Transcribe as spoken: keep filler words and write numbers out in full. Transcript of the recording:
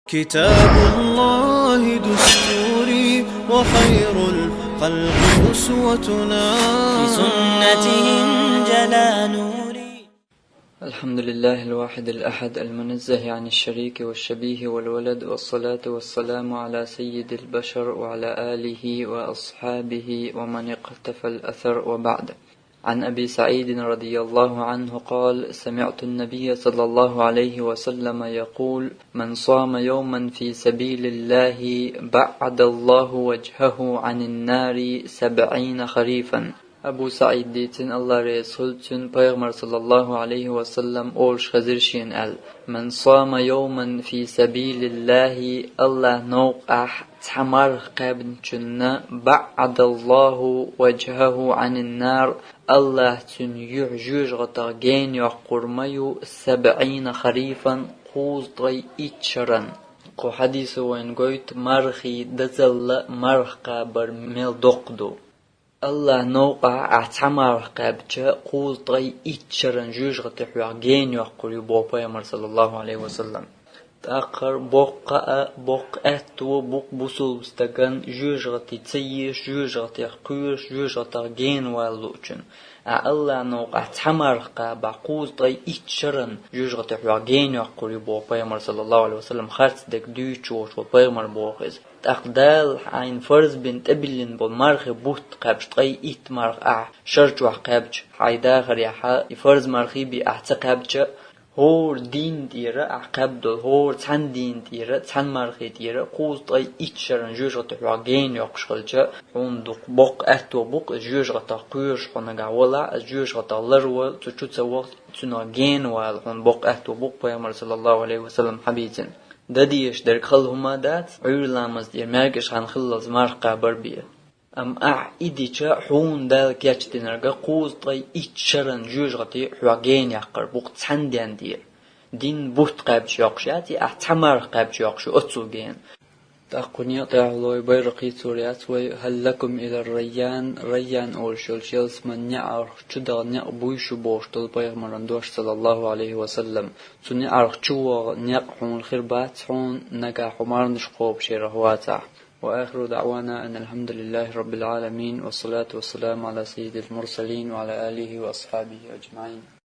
كتاب الله دستوري وخير الخلق أسوتنا. بسنته انجلى نوري. الحمد لله الواحد الأحد المنزه عن الشريك والشبيه والولد، والصلاة والسلام على سيد البشر وعلى آله وأصحابه ومن اقتفى الأثر، وبعد. عن أبي سعيد رضي الله عنه قال: سمعت النبي صلى الله عليه وسلم يقول: من صام يوما في سبيل الله بعد الله وجهه عن النار سبعين خريفا. Абу Саид дийцина, Аллах реза хуьлда цунна, пайхамар саллаллаху алейхи ва саллам олуш хезира шена аьлла: من صام يوما في سبيل الله, Аллах новкъахь цхьа марха кхаьбначунна, بعد الله وجهه عن النار, Аллах цуьнан юьхь жоьжахатах гена йоккхур ма ю, سبعين خريفا, кхузткъе итт шаран. Кху хьадисо вайна гойту мархий дозалла, марха кхабар мел доккха ду. Аллах новкъахь ахь цхьа марха кхаьбча, кхузткъе итт шаран жоьжахати хьох гена йоккхур ю, боху пайхамар саллаллаху алейхи ва саллам. ТӀаккха боккха а, боккха аьтто бу-кх бусулба стагана жоьжахати ца езаш, жоьжахатех кхоьруш, жоьжахатах гена вала луучун. Ахь Аллах новкъахь цхьа марха кхабахь, кхузткъе итт шаран жоьжахати хьох гена йоккхур ю, боху пайхамар саллаллаху алейхи ва саллам, харц дерг дуьйцуш волчу пайхамар боху иза. ТӀаккха Дала хьайна фарз бина тӀебиллина болу мархи бутт кхаьбча, ткъе итт марха ахь шар чохь кхаьбча, хьайн дахарехь и фарз мархий бен ахь ца кхаьбча, хӀора дийнна тӀера ахь кхаьбна долу, хӀора цхьана дийнна тӀера, цхьана мархи тӀера кхузткъе итт шаран жоьжахати хьох гена йоккхуш хилча, хьуна дукха боккха аьтто бу-кх иза, жоьжахатах кхоьруш хьо нагахь валахь, иза жоьжахатах ларвала, цу чу ца вахча, цунах гена вала хьуна боккха аьтто бу-кх, пайхамар саллаллаху алейхи ва саллам хьан бийцина. Дан дезаш дерг хала хӀума дац, Ӏуьйра ламаза тӀера маьркӀаж хан хиллалц марха кхабар бен. Амма ахь и дича, хьуна Дала кечдинарг кхузткъе итт шаран жоьжахати хьох гена яккхар бу-кх цхьана денна тӀера. Дийнна бутт кхаьбча йоккхуш яц и, ахь цхьа марха кхаьбча йоккхуш ю оццул гена. ТӀаккха кху некъа тӀехь лой байракх йийцур яц вай: هل لكم إلى الريان, Райян олуш йолчу ялсаманин неӀарх чу даха некъ буй шу бохуш долу пайхамаран дош, саллаллаху алейхи ва саллам. Цу неӀарх чу ваха некъ хьуна хир бац хьуна, нагахь хьо марханаш кхобуш ярах вацахь. وآخر دعوانا أن الحمد لله رب العالمين، والصلاة والسلام على سيد المرسلين وعلى آله وأصحابه أجمعين.